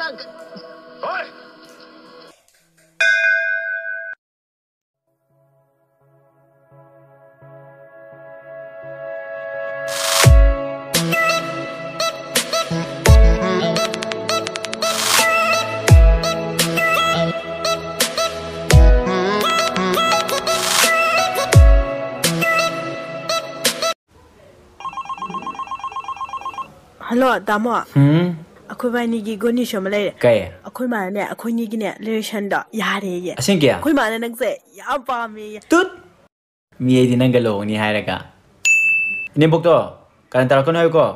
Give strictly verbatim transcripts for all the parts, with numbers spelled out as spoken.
ꯍꯣꯏ꯫ ꯍꯜꯂꯣ, ꯇꯥꯃꯣ꯫ ꯍꯨꯝ? ꯑꯩꯈꯣꯏ ꯕꯥꯅꯤꯒꯤ ꯒꯨꯗ ꯅ꯭ꯌꯨꯁ ꯑꯃ ꯂꯩꯔꯦ꯫ ꯀꯩ? ꯑꯩꯈꯣꯏ ꯃꯥꯅꯅꯦ, ꯑꯩꯈꯣꯏꯅꯤꯒꯤꯅꯦ, ꯔꯤꯂꯦꯁꯟꯗꯣ ꯌꯥꯔꯦꯌꯦ꯫ ꯑꯁꯦꯡꯀꯤ? ꯑꯩꯈꯣꯏ ꯃꯥꯅ ꯅꯪꯁꯦ ꯌꯥꯝ ꯄꯥꯝꯃꯦꯌꯦ꯫ ꯇꯨꯠ! ꯃꯤ ꯑꯩꯗꯤ ꯅꯪꯒ ꯂꯨꯍꯣꯡꯅꯤ ꯍꯥꯏꯔꯒ꯫ ꯏꯅꯦꯝꯕꯣꯛꯇꯣ, ꯀꯔꯟ ꯇꯥꯔꯛꯀꯅꯨ ꯍꯥꯏꯌꯨꯀꯣ꯫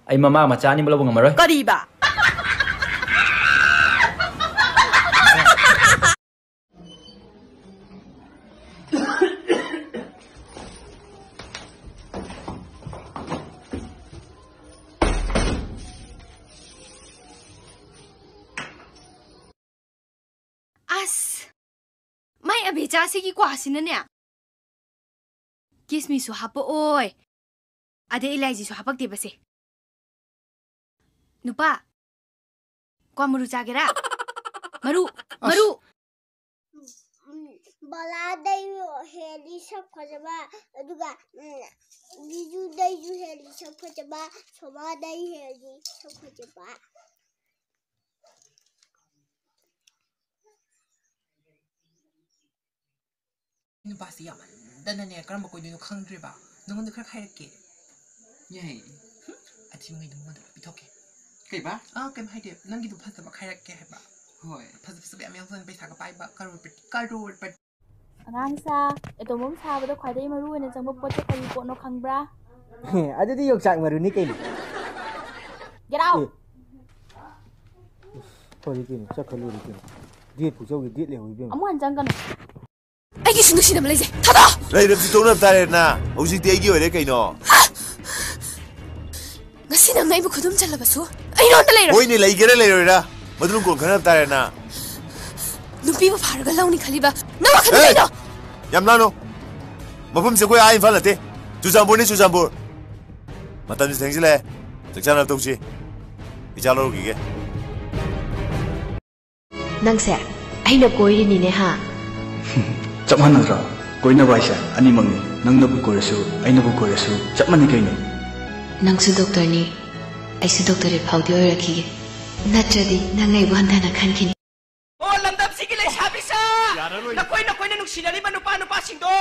ꯑꯩ ꯃꯃꯥ ꯃꯆꯥ ꯑꯅꯤꯃꯛ ꯂꯧꯕ ꯉꯝꯃꯔꯣꯏ꯫ ꯀꯔꯤꯕ? ꯑꯁ! ꯃꯥꯏ ꯑꯕꯦꯆꯥꯁꯤꯒꯤ ꯀ꯭ꯋꯥꯁꯤꯅꯅꯦ, ꯀꯤꯁꯃꯤꯁꯁꯨ ꯍꯥꯞꯄꯛꯑꯣꯏ, ꯑꯗꯩ ꯏꯂꯥꯏꯆꯤꯁꯨ ꯍꯥꯞꯄꯛꯇꯦꯕꯁꯦ꯫ ꯅꯨꯄꯥ, ꯀ꯭ꯋꯥ ꯃꯔꯨ ꯆꯥꯒꯦꯔꯥ? ꯃꯔꯨ, ꯑꯁ꯫ ꯃꯔꯨ꯫ ꯎꯝ, ꯕꯂꯥꯗꯩꯁꯨ ꯍꯦꯜꯂꯤ ꯁꯛ ꯐꯖꯕ, ꯑꯗꯨꯒ, ꯎꯝ, ꯕꯤꯖꯨꯗꯩꯁꯨ ꯍꯦꯜꯂꯤ ꯁꯛ ꯐꯖꯕ, ꯁꯣꯃꯥꯗꯩ ꯍꯦꯜꯂꯤ ꯁꯛ ꯐꯖꯕ꯫ ꯅꯨꯄꯥꯁꯤ ꯌꯥꯝꯃꯟꯗꯅꯅꯦ, ꯀꯔꯝꯕ ꯀꯣꯏꯗꯣꯏꯅꯣ ꯈꯪꯗ꯭ꯔꯦꯕ꯫ ꯅꯉꯣꯟꯗ ꯈꯔ ꯈꯥꯏꯔꯛꯀꯦ꯫ ꯌꯥꯏ꯫ ꯍꯨꯝ, ꯑꯊꯤꯕꯉꯩꯗꯣ ꯃꯉꯣꯟꯗ ꯂꯣꯏ ꯄꯤꯊꯣꯛꯀꯦ꯫ ꯀꯩꯕꯥ? ꯑꯥ, ꯀꯩꯝ ꯍꯥꯏꯗꯦ꯫ ꯅꯪꯒꯤꯗꯣ ꯐꯖꯕ ꯈꯥꯏꯔꯛꯀꯦ ꯍꯥꯏꯕ꯫ ꯍꯣꯏ꯫ ꯐꯖ ꯐꯖꯕ ꯌꯥꯝ ꯌꯥꯎꯖꯥꯠꯅꯤ, ꯄꯩꯁꯥꯒ ꯄꯥꯏꯕ, ꯀꯔꯣꯔꯄꯇꯤ, ꯀꯔꯣꯔꯄꯇꯤ꯫ ꯑꯉꯥꯡꯁꯥ, ꯑꯦꯇꯣꯝ ꯕꯣꯝ ꯁꯥꯕꯗ ꯈ꯭ꯋꯥꯏꯗꯒꯤ ꯃꯔꯨ ꯑꯣꯏꯅ ꯆꯪꯕ ꯄꯣꯠꯁꯦ ꯀꯔꯤ ꯄꯣꯠꯅꯣ ꯈꯪꯕ꯭ꯔꯥ? ꯑꯗꯨꯗꯤ ꯌꯣꯡꯆꯥꯛ ꯃꯔꯨꯅꯤ ꯀꯩꯅꯣ꯫ Get out! ꯑꯦ꯫ ꯐꯔꯦ ꯀꯩꯅꯣ, ꯆꯠꯈ꯭ꯔ ꯂꯣꯏꯔꯦ ꯀꯩꯅꯣ꯫ ꯗꯦꯠ ꯄꯨꯆꯧꯒꯤ ꯗꯦꯠ ꯂꯩꯍꯧꯔꯤꯕ ꯌꯦꯡꯉꯣ꯫ ꯑꯃꯨꯛ ꯍꯟꯅ ꯆꯪꯒꯅꯨ꯫ ꯑꯩꯒꯤꯁꯨ ꯅꯨꯡꯁꯤꯅꯕ ꯂꯩꯖꯩ꯫ ꯊꯥꯗꯣꯛꯑꯣ! ꯂꯩꯔꯕꯁꯨ ꯇꯣꯛꯅꯕ ꯇꯥꯔꯦꯗꯅ꯫ ꯍꯧꯖꯤꯛꯇꯤ ꯑꯩꯒꯤ ꯑꯣꯏꯔꯦ ꯀꯩꯅꯣ꯫ ꯉꯁꯤ ꯅꯪꯅ ꯑꯩꯕꯨ ꯈꯨꯗꯨꯝ ꯆꯜꯂꯕꯁꯨ ꯑꯩꯉꯣꯟꯗ ꯂꯩꯔꯣꯏ꯫ ꯍꯣꯏꯅꯦ, ꯂꯩꯒꯦꯔꯥ ꯂꯩꯔꯣꯏꯔꯥ, ꯃꯗꯨ ꯀꯣꯟꯅ ꯈꯟꯅꯕ ꯇꯥꯔꯦꯗꯅ꯫ ꯅꯨꯄꯤꯕꯨ ꯐꯥꯔꯒ ꯂꯧꯅꯤ ꯈꯜꯂꯤꯕ ꯅꯪ ꯋꯥꯈꯜꯗ ꯑꯦ! ꯀꯩꯅꯣ? ꯌꯥꯝ ꯂꯥꯡꯅꯨ꯫ ꯃꯐꯝꯁꯦ ꯑꯩꯈꯣꯏ ꯑꯥ ꯏꯝꯐꯥꯜ ꯅꯠꯇꯦ, ꯆꯨꯔꯆꯥꯟꯄꯨꯔꯅꯤ, ꯆꯨꯔꯆꯥꯟꯄꯨꯔ꯫ ꯃꯇꯝꯁꯦ ꯊꯦꯡꯖꯤꯜꯂꯛꯑꯦ꯫ ꯆꯥꯛ ꯆꯥꯅꯕ ꯇꯧꯁꯤ꯫ ꯏꯆꯥ ꯂꯧꯔꯨꯈꯤꯒꯦ꯫ ꯅꯪꯁꯦ ꯑꯩꯅ ꯀꯣꯏꯔꯤꯅꯤꯅꯦ ꯍꯥ? ꯆꯞ ꯃꯥꯟꯅꯗ꯭ꯔꯣ? ꯀꯣꯏꯅꯕ ꯍꯥꯏꯁꯦ ꯑꯅꯤꯃꯛꯅꯤ꯫ ꯅꯪꯅꯕꯨ ꯀꯣꯏꯔꯁꯨ, ꯑꯩꯅꯕꯨ ꯀꯣꯏꯔꯁꯨ ꯆꯞ ꯃꯥꯟꯅꯩ ꯀꯩꯅꯣ꯫ ꯅꯪꯁꯨ ꯗꯣꯛꯇꯔꯅꯤ, ꯑꯩꯁꯨ ꯗꯣꯛꯇꯔꯦꯠ ꯐꯥꯎꯗꯤ ꯑꯣꯏꯔꯛꯈꯤꯒꯦ꯫ ꯅꯠꯇ꯭ꯔꯗꯤ ꯅꯪ ꯑꯩꯕꯨ ꯍꯟꯊꯅ ꯈꯟꯈꯤꯅꯤ꯫ ꯑꯣ, ꯂꯝꯗꯝꯁꯤꯒꯤ ꯂꯩꯁꯥꯕꯤꯁꯥ! ꯌꯥꯔꯔꯣꯏ꯫ ꯅꯈꯣꯏ, ꯅꯈꯣꯏꯅ ꯅꯨꯡꯁꯤꯅꯔꯤꯕ ꯅꯨꯄꯥ, ꯅꯨꯄꯥꯁꯤꯡꯗꯣ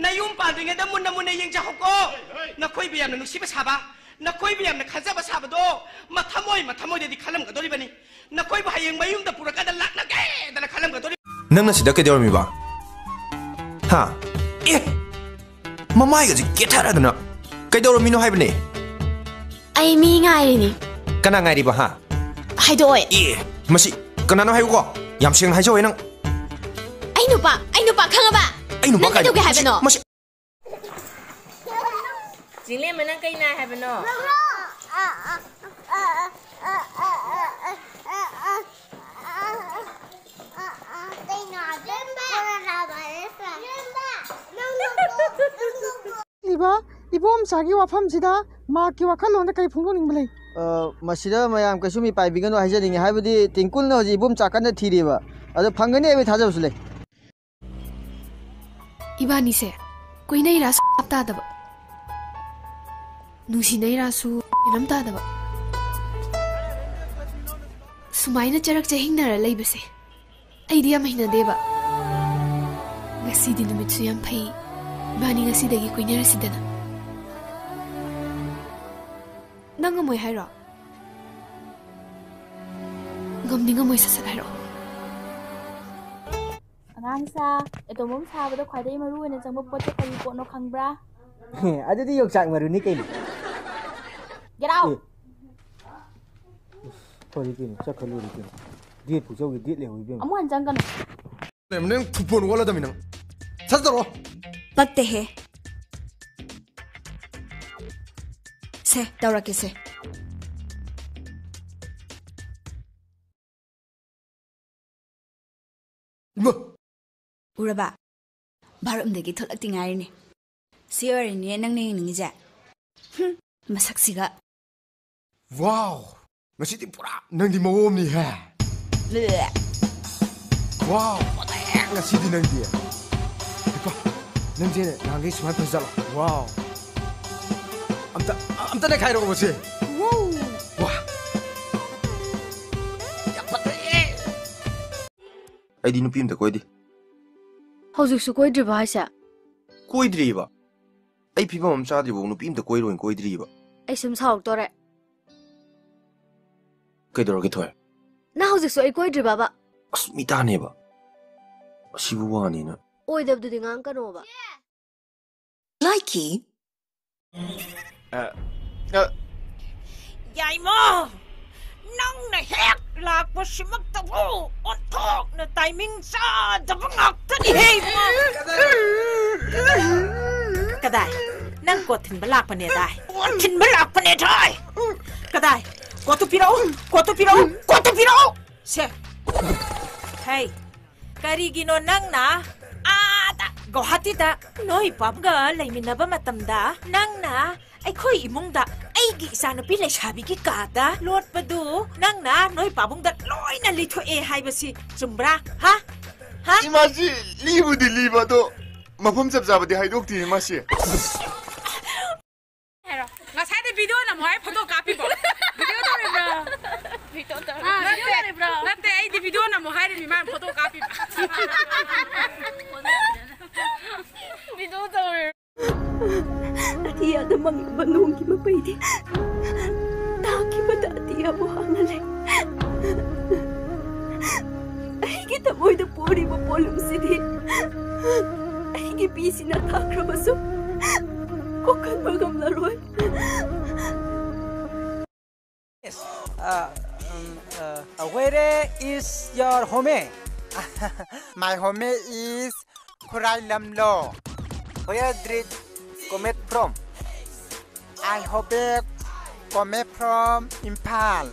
ꯅꯌꯨꯝ ꯄꯥꯟꯗ꯭ꯔꯤꯉꯩꯗ ꯃꯨꯟꯅ ꯃꯨꯟꯅ ꯌꯦꯡꯖꯍꯧꯀꯣ꯫ ꯍꯣꯏ, ꯍꯣꯏ꯫ ꯅꯈꯣꯏꯕꯨ ꯌꯥꯝꯅ ꯅꯨꯡꯁꯤꯕ ꯁꯥꯕ, ꯅꯈꯣꯏꯕꯨ ꯌꯥꯝꯅ ꯈꯟꯖꯕ ꯁꯥꯕꯗꯣ ꯃꯊꯃꯣꯏ, ꯃꯊꯃꯣꯏꯗꯗꯤ ꯈꯜꯂꯝꯒꯗꯧꯔꯤꯕꯅꯤ꯫ ꯅꯈꯣꯏꯕꯨ ꯍꯌꯦꯡ ꯃꯌꯨꯝꯗ ꯄꯨꯔꯀꯥꯟꯗ ꯂꯥꯛꯅꯒꯦꯗꯅ ꯈꯜꯂꯝꯒꯗꯧꯔꯤ꯫ ꯅꯪꯅ ꯁꯤꯗ ꯀꯩꯗꯧꯔꯝꯃꯤꯕ? ꯍꯥ? ꯑꯦ! ꯃꯃꯥꯏꯒꯁꯦ ꯀꯦꯊꯔꯗꯅ ꯀꯩꯗꯧꯔꯝꯃꯤꯅꯣ ꯍꯥꯏꯕꯅꯦ? ꯑꯩ ꯃꯤ ꯉꯥꯏꯔꯤꯅꯤ꯫ ꯀꯅꯥ ꯉꯥꯏꯔꯤꯕ, ꯍꯥ? ꯍꯥꯏꯗꯣꯛꯑꯣꯏ꯫ ꯑꯦ, ꯃꯁꯤ ꯀꯅꯥꯅꯣ ꯍꯥꯏꯌꯨꯀꯣ? ꯌꯥꯝ ꯁꯦꯡꯅ ꯍꯥꯏꯖꯧꯋꯦ ꯅꯪ꯫ ꯑꯩ ꯅꯨꯄꯥ, ꯑꯩ ꯅꯨꯄꯥ ꯈꯪꯉꯕ? ꯑꯩ ꯅꯨꯄꯥ ꯅꯪ ꯀꯥꯏꯅ ꯀꯩꯗꯧꯒꯦ ꯃꯁꯤ, ꯍꯥꯏꯕꯅꯣ? ꯃꯁꯤ ꯆꯤꯡꯂꯦꯝꯕ, ꯅꯪ ꯀꯩ ꯅꯥꯏ ꯍꯥꯏꯕꯅꯣ? ꯏꯕ, ꯏꯕꯣꯝꯆꯥꯒꯤ ꯋꯥꯐꯝꯁꯤꯗ ꯃꯍꯥꯛꯀꯤ ꯋꯥꯈꯜꯂꯣꯟꯗ ꯀꯔꯤ ꯐꯣꯡꯗꯣꯛꯅꯤꯡꯕ ꯂꯩ? ꯑ, ꯃꯁꯤꯗ ꯃꯌꯥꯝ ꯀꯩꯁꯨ ꯃꯤ ꯄꯥꯏꯕꯤꯒꯅꯨ ꯍꯥꯏꯖꯅꯤꯡꯉꯤ꯫ ꯍꯥꯏꯕꯗꯤ ꯇꯤꯡꯀꯨꯜꯅ ꯍꯧꯖꯤꯛ ꯏꯕꯣꯝꯆꯥ ꯀꯟꯅ ꯊꯤꯔꯤꯕ꯫ ꯑꯗꯣ ꯐꯪꯒꯅꯤ ꯍꯥꯏꯕꯒꯤ ꯊꯥꯖꯕꯁꯨ ꯂꯩ꯫ ꯏꯕꯥꯅꯤꯁꯦ ꯀꯣꯏꯅꯩꯔꯥꯁꯨ ꯚꯥꯞ ꯇꯥꯗꯕ, ꯅꯨꯡꯁꯤꯅꯩꯔꯥꯁꯨ ꯃꯦꯟ ꯑꯃ ꯇꯥꯗꯕ꯫ ꯁꯨꯃꯥꯏꯅ ꯆꯔꯛ ꯆꯍꯤꯡꯅꯔ ꯂꯩꯕꯁꯦ ꯑꯩꯗꯤ ꯌꯥꯝ ꯍꯩꯅꯗꯦꯕ꯫ ꯉꯁꯤꯗꯤ ꯅꯨꯃꯤꯠꯁꯨ ꯌꯥꯝ ꯐꯩ, ꯏꯕꯥꯅꯤ ꯉꯁꯤꯗꯒꯤ ꯀꯣꯏꯅꯔꯁꯤꯗꯅ꯫ ꯅꯪ ꯉꯝꯃꯣꯏ ꯍꯥꯏꯔꯣ? ꯉꯝꯗꯤ ꯉꯝꯃꯣꯏ, ꯁꯠ ꯁꯠ ꯍꯥꯏꯔꯛꯑꯣ꯫ ꯑꯉꯥꯡꯁꯥ, ꯑꯦꯇꯣꯝ ꯕꯣꯝ ꯁꯥꯕꯗ ꯈ꯭ꯋꯥꯏꯗꯒꯤ ꯃꯔꯨ ꯑꯣꯏꯅ ꯆꯪꯕ ꯄꯣꯠꯁꯦ ꯀꯔꯤ ꯄꯣꯠꯅꯣ ꯈꯪꯕ꯭ꯔꯥ? ꯑꯗꯨꯗꯤ ꯌꯣꯡꯆꯥꯛ ꯃꯔꯨꯅꯤ ꯀꯩꯅꯣ꯫ Get out! ꯑꯦ꯫ ꯐꯔꯦ ꯀꯩꯅꯣ, ꯆꯠꯈ꯭ꯔ ꯂꯣꯏꯔꯦ ꯀꯩꯅꯣ꯫ Date ꯄꯨ ꯆꯧꯒꯦ, date ꯂꯩꯍꯧ ꯏꯕꯦꯝꯃ꯫ ꯑꯃꯨꯛ ꯍꯟꯅ ꯆꯪꯒꯅꯨ꯫ ꯅꯪ ꯐꯨꯠꯕꯣꯜ ꯑꯣꯜꯂꯗꯕꯅꯤ ꯅꯪ꯫ ꯁꯠ ꯇꯧꯔꯣ꯫ ꯄꯛꯇꯦꯍꯦ꯫ ꯁꯦ, ꯇꯧꯔꯛꯀꯦꯁꯦ꯫ ꯏꯃꯥ! ꯎꯔꯕ? ꯚꯥꯔꯣꯝꯗꯒꯤ ꯊꯣꯛꯂꯛꯇꯤ ꯉꯥꯏꯔꯤꯅꯦ꯫ ꯁꯤ ꯑꯣꯏꯔꯦꯅꯦ ꯅꯪꯅ ꯌꯦꯡꯅꯤꯡꯉꯤꯁꯦ? ꯍꯨꯝ, ꯃꯁꯛꯁꯤꯒ꯫ Wow! ꯉꯁꯤꯗꯤ ꯄꯨꯔꯥ ꯅꯪꯗꯤ ꯃꯑꯣꯡ ꯑꯃꯅꯤꯍꯦ꯫ ꯕ꯭ꯂꯦ꯫ ꯋꯥꯎ! ꯐꯖꯩꯌꯦ ꯉꯁꯤꯗꯤ ꯅꯪꯗꯤ꯫ ꯍꯩꯄꯥ! ꯅꯪꯁꯦ ꯅꯍꯥꯟꯈꯩ ꯁꯨꯃꯥꯏꯅ ꯐꯖ ꯖꯥꯠꯂꯣ? ꯋꯥꯎ! ꯑꯝꯇ, ꯑꯝꯇ ꯅꯩꯈꯥꯏꯔꯛꯑꯣ ꯃꯁꯦ꯫ ꯋꯥꯎ! ꯋꯥ! ꯌꯥꯝ ꯐꯖꯩꯌꯦ! ꯑꯩꯗꯤ ꯅꯨꯄꯤ ꯑꯝꯇ ꯀꯣꯏꯗꯦ꯫ ꯍꯧꯖꯤꯛꯁꯨ ꯀꯣꯏꯗ꯭ꯔꯤꯕꯣ ꯍꯥꯏꯁꯦ? ꯀꯣꯏꯗ꯭ꯔꯤꯕ꯫ ꯑꯩ ꯐꯤꯕꯝ ꯑꯃ ꯆꯥꯗ꯭ꯔꯤꯕꯧ ꯅꯨꯄꯤ ꯑꯝꯇ ꯀꯣꯏꯔꯣꯏꯅ ꯀꯣꯏꯗ꯭ꯔꯤꯕ꯫ ꯑꯩ ꯁꯨꯝ ꯁꯥꯎꯔꯛꯇꯣꯔꯦ꯫ ꯀꯩꯗꯧꯔꯒꯦ ꯊꯣꯏ? ꯅꯪ ꯍꯧꯖꯤꯛꯁꯨ ꯑꯩ ꯀꯣꯏꯗ꯭ꯔꯤꯕꯕ? ꯑꯁ, ꯃꯤꯇꯥꯅꯦꯕ꯫ ꯑꯁꯤꯕꯨ ꯋꯥꯅꯤꯅ꯫ ꯑꯣꯏꯗꯕꯗꯨꯗꯤ ꯉꯥꯡꯀꯅꯣꯕ꯫ Likey꯫ ꯑ, ꯑ꯫ ꯌꯥꯏꯃ! ꯅꯪꯅ ꯍꯦꯛ ꯂꯥꯛꯄꯁꯤꯃꯛꯇꯕꯨ ꯑꯣꯟꯊꯣꯛꯅ timing ꯆꯥꯗꯕ ꯉꯥꯛꯇꯅꯤꯍꯦ, ꯏꯃꯥ! ꯀꯗꯥꯏ? ꯅꯪ ꯀꯣꯠ ꯊꯤꯟꯕ ꯂꯥꯛꯄꯅꯦꯗꯥꯏ? ꯀꯣꯠ ꯊꯤꯟꯕ ꯂꯥꯛꯄꯅꯦꯗꯥꯏ? ꯀꯗꯥꯏ? ꯀꯣꯠꯇꯨ ꯄꯤꯔꯛꯎ! ꯀꯣꯠꯇꯨ ꯄꯤꯔꯛꯎ! ꯀꯣꯠꯇꯨ ꯄꯤꯔꯛꯎ! ꯁꯦ! ꯍꯩ! ꯀꯔꯤꯒꯤꯅꯣ ꯅꯪꯅ ꯑꯥꯗ ꯒꯧꯍꯥꯇꯤꯗ ꯅꯣꯏ ꯄꯥꯕꯨꯡꯒ ꯂꯩꯃꯤꯟꯅꯕ ꯃꯇꯝꯗ ꯅꯪꯅ ꯑꯩꯈꯣꯏ ꯏꯃꯨꯡꯗ ꯑꯩꯒꯤ ꯏꯆꯥꯅꯨꯄꯤ ꯂꯩꯁꯥꯕꯤꯒꯤ ꯀꯥꯗ ꯂꯣꯠꯄꯗꯨ ꯅꯪꯅ ꯅꯣꯏ ꯄꯥꯕꯨꯡꯗ ꯂꯣꯏꯅ ꯂꯤꯊꯣꯛꯑꯦ ꯍꯥꯏꯕꯁꯤ ꯆꯨꯝꯕ꯭ꯔꯥ? ꯍꯥ? ꯍꯥ? ꯏꯃꯥꯁꯤ ꯂꯤꯕꯨꯗꯤ ꯂꯤꯕ, ꯑꯗꯣ ꯃꯐꯝ ꯆꯞ ꯆꯥꯕꯗꯤ ꯍꯥꯏꯗꯣꯛꯇꯦ ꯏꯃꯥꯁꯤ꯫ ꯍꯥꯏꯔꯣ꯫ ꯉꯁꯥꯏꯗꯤ video ꯅꯝꯃꯣ ꯍꯥꯏ photo ꯀꯥꯞꯄꯤꯕꯣ? Video ꯇꯧꯔꯤꯕ꯭ꯔꯣ? Video ꯇꯧꯔꯤꯕ꯭ꯔꯣ? ꯑꯥ, video ꯅꯠꯇꯦ, ꯇꯧꯔꯤꯕ꯭ꯔꯣ? ꯅꯠꯇꯦ, ꯑꯩꯗꯤ video ꯅꯝꯃꯣ ꯍꯥꯏꯔꯤꯃꯤ, ꯃꯥꯅ photo ꯀꯥꯞꯄꯤꯕ꯫ Video ꯇꯧꯔꯤꯕ꯭ꯔꯣ? ꯑꯇꯤꯌꯥꯗ ꯃꯪꯂꯤꯕ ꯅꯣꯡꯒꯤ ꯃꯄꯩꯗꯤ ꯇꯥꯈꯤꯕꯗ ꯑꯇꯤꯌꯥꯕꯨ ꯍꯥꯡꯍꯜꯂꯦ꯫ ꯑꯩꯒꯤ ꯊꯃꯣꯏꯗ ꯄꯣꯔꯤꯕ ꯄꯣꯠꯂꯨꯝꯁꯤꯗꯤ ꯑꯩꯒꯤ ꯄꯤꯁꯤꯅ ꯊꯥꯈ꯭ꯔꯕꯁꯨ ꯀꯣꯛꯍꯟꯕ ꯉꯝꯂꯔꯣꯏ꯫ Yes. Uh, um, uh, where is your home? My home is Khurailamlo. Where did come from? I hope come from Imphal.